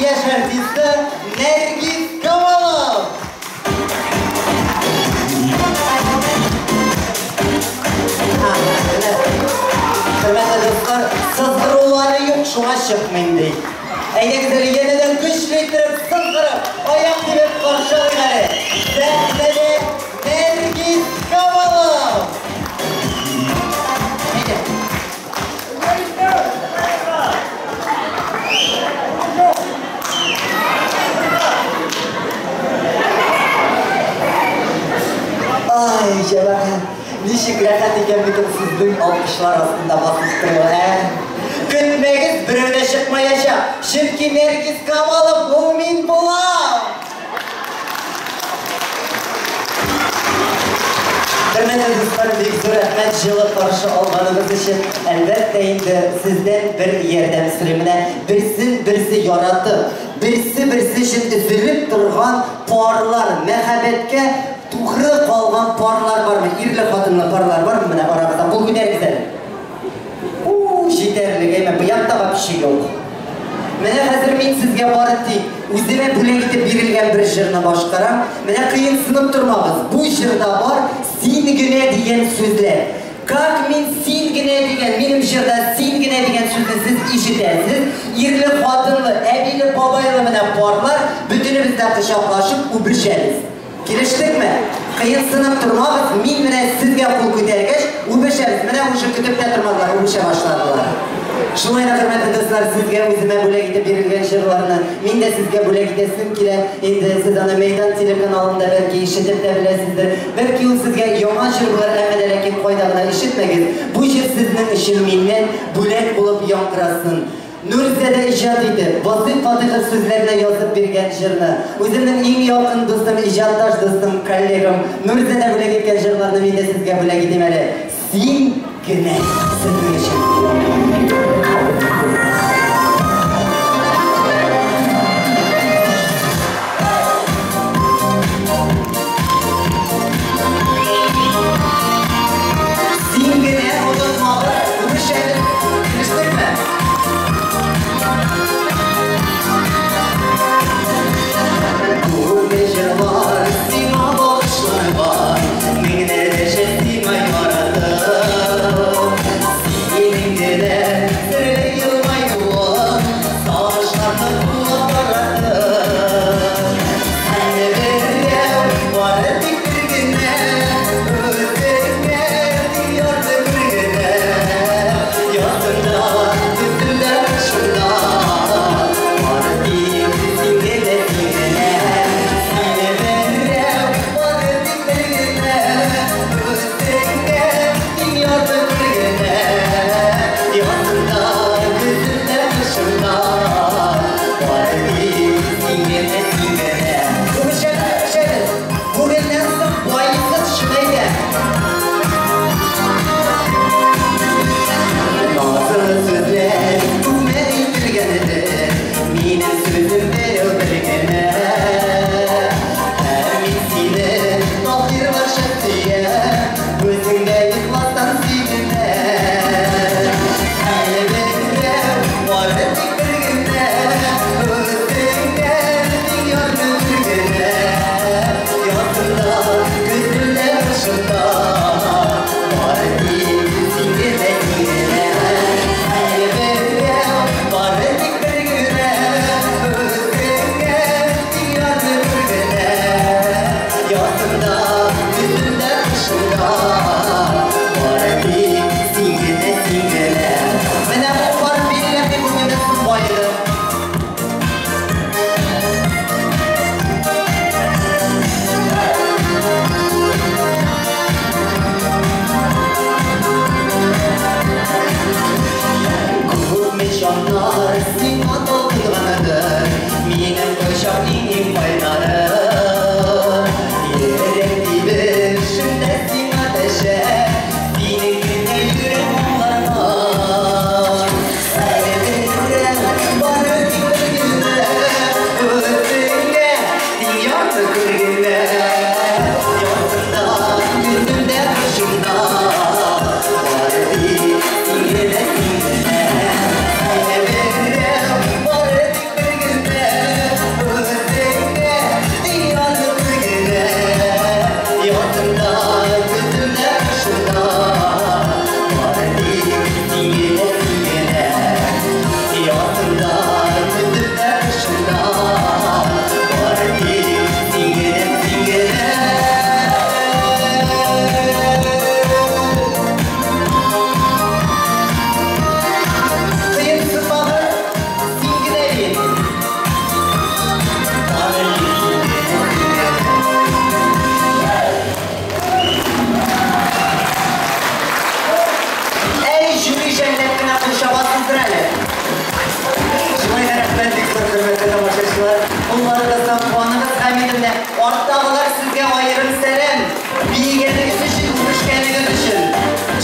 яшь артисты Нәргиз Камалов. Хөрмәтле дуслар, сызгырулары юк, шуңа чыкмыйм ди. Әйдәгез әле янәдән көчле иттереп сызгырып, аяк тибеп каршы алыйк әле. Сәхнәдә Нәргиз Камалов. Әйдә. Ай, җәмәгать, ничек рәхәт икән бит ул сезнең алкышлар астында басып тору, ә? Көтмәгез, берәү дә чыкмаячак, чөнки Нәргиз Камалов ул мин булам. Хөрмәтле дуслар, бик зур рәхмәт җылы каршы алганыгыз өчен. Әлбәттә инде сездән бер ярдәм сорыйм. Менә берсен берсе яратып, берсе берсе өчен өзелеп торган парлар, мәхәббәткә тугры калган парлар бармы? Ирле хатынлы парлар бармы менә арагызда? Кул күтәрегез әле. У, җитәрлек, әйме, бу якта вообще юк. Менә хәзер мин сезгә бары тик үземә бүләк итеп бирелгән бер җырны башкарам. Менә кыенсынып тормагыз. Бу җырда бар син генә дигән сүзләр. Как мин син генә дигән, минем җырда син генә дигән сүзне сез ишетәсез. Ирле, хатынлы, әбиле, бабайлы менә парлар бөтенебез дә кочаклашып үбешәбез. Килештекме? Кыенсынып тормагыз, мин менә сезгә кул күтәргәч, үбешәбез. Менә уже көтеп тә тормадылар, үбешә башладылар. Шулай да, хөрмәтле дуслар, сезгә үземә бүләк итеп бирелгән җырларны мин дә сезгә бүләк итәсем килә. Инде сез аны Мәйдан телеканалында бәлки ишетеп тә беләсездер. Бәлки ул сезгә яңа җыр булыр, әмма дә ләкин кайда гына ишетмәгез. Бу җыр сезнең өчен миннән бүләк булып яңгырасын. Нурзадә иҗат итеп, Васыйл Фатыйхов сүзләренә язып биргән җырны, үземнең иң якын дустым, иҗатташ дустым, коллегам Нурзадә бүләк иткән җырларны мин дә сезгә бүләк итим әле. Син генә сезнең өчен. Син генә онытмагыз, үбешәбез. Килештекме? Күпме җырлар сиңа багышланган, меңнәрчә сиңа яратып. Синең генә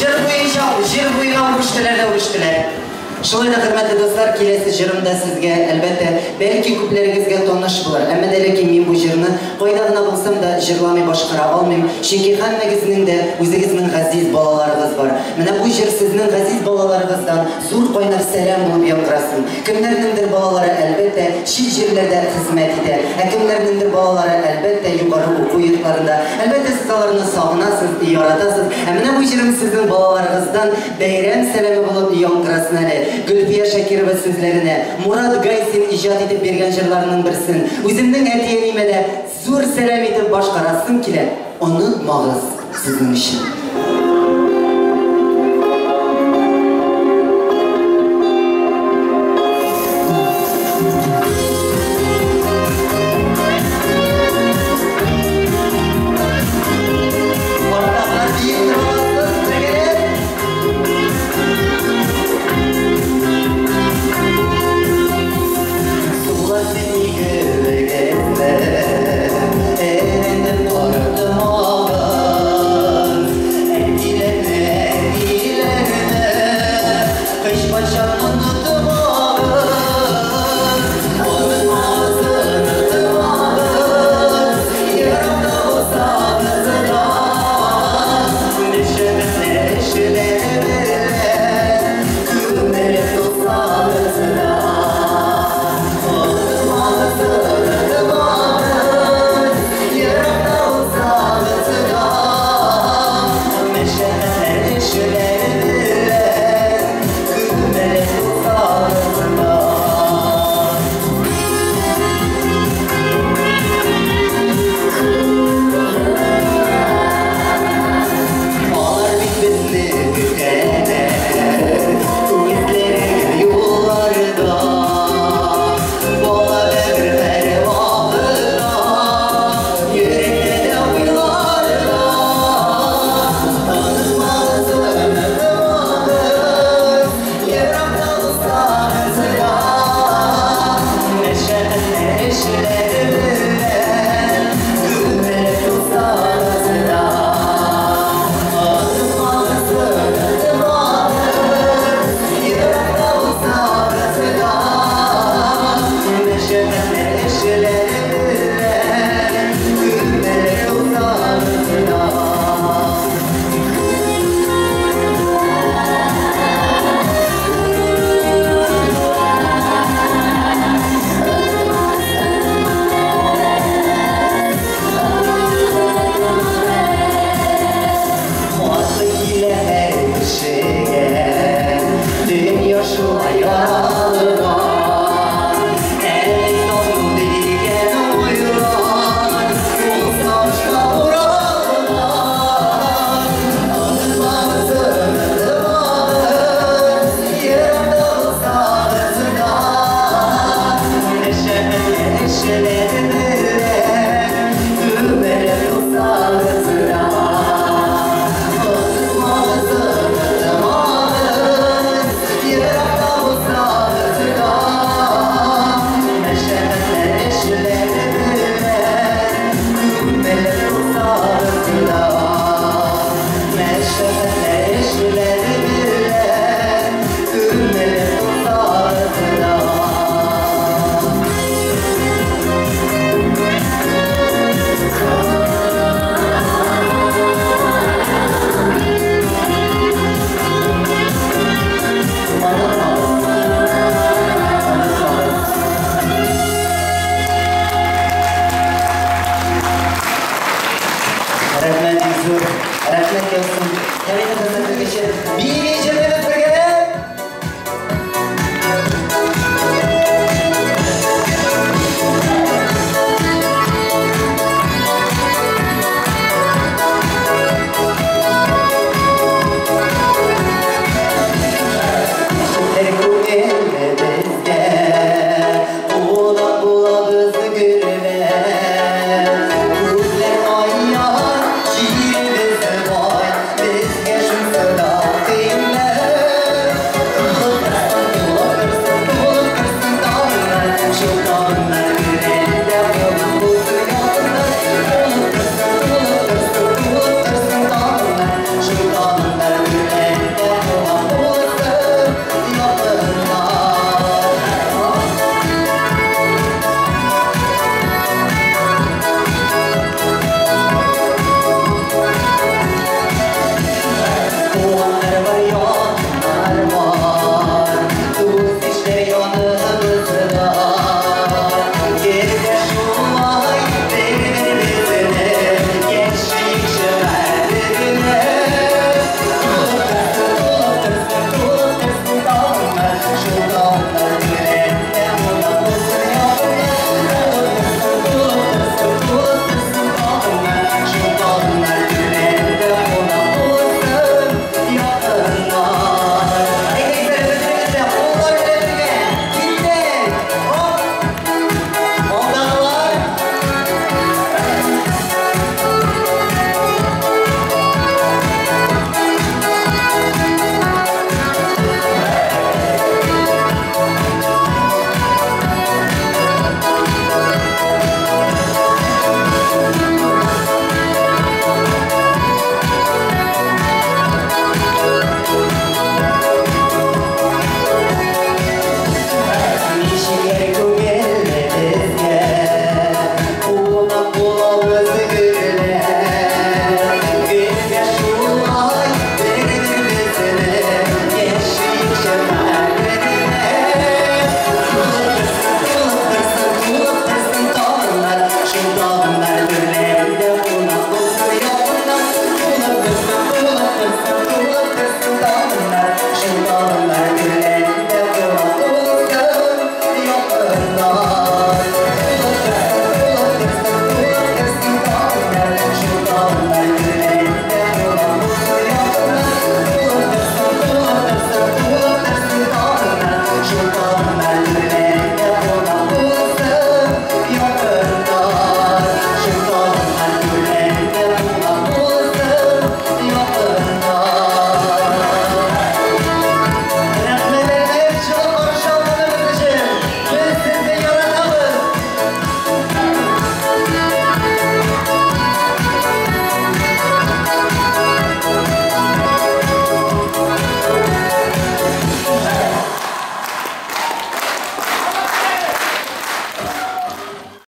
Җыр буенча, җыр буена үбештеләр дә үбештеләр. Шулай да, хөрмәтле дуслар, киләсе җырым да сезгә, әлбәттә, бәлки күпләрегезгә таныш булыр. Әмма дә ләкин мин бу җырны кайда гына булсам да җырламый башкара алмыйм, чөнки һәммәгезнең дә үзегезнең газиз балаларыгыз бар. Менә бу җыр сезнең газиз балаларыгыздан зур кайнар сәлам булып яңгырасын. Кемнәрнеңдер балалары, әлбәттә, чит җирләрдә хезмәт итә, ә кемнәрнеңдер балалары, әлбәттә, югары уку йортларында. Әлбәттә, сез аларны сагынасыз, яратасыз. Ә менә бу җырым сезнең балаларыгыздан бәйрәм сәламе булып яңгырасын әле. Гөлфия Шакирова сүзләренә Мурат Гайсин иҗат итеп биргән җырларының берсен үземнең әти-әниемә дә зур сәлам итеп башкарасым килә. Онытмагыз сезнең өчен. Ортаклар биеп тормасын, бергәләп. Сулар синигелегезне эренеп тартмагыз. Әтиләрне, әтиләрне һичкайчан онытмагыз. Онытмагыз, онытмагыз, еракта булсагыз да, мәшәкатьләр, эшләр белән күмелеп тулсагыз да. Онытмагыз, онытмагыз, еракта булсагыз да, мәшәкатьләр, эшләр белән күмелеп тулсагыз да. Алар бит безне көтәләр, үзләренең юлларда. Бала бер һәр вакытта, йөрәктә дә уйларда. Онытмагыз, онытмагыз, еракта булсагыз да, мәшәкатьләр, эшләр белән күмелеп тулсагыз да. Онытмагыз, онытмагыз, еракта булсагыз да, мәшәкатьләр, эшләр белән күмелеп тулсагыз да. Хаты килә һәр кешегә, дөнья шулай яралган. Әле тану дигән уйлар, ул сагышка уралган. Онытмагыз, онытмагыз, еракта булсагыз да, мәшәкатьләр, эшләр белән күмелеп тулсагыз да. Онытмагыз, онытмагыз, еракта булсагыз да, мәшәкатьләр, эшләр белән күмелеп тулсагыз да. Мәшәкатьләр, эшләр белән күмелеп тулсагыз да. Онытмагыз, онытмагыз. Рәхмәт бик зур, рәхмәт яусын. Һәм инде хөрмәтле кеше, бик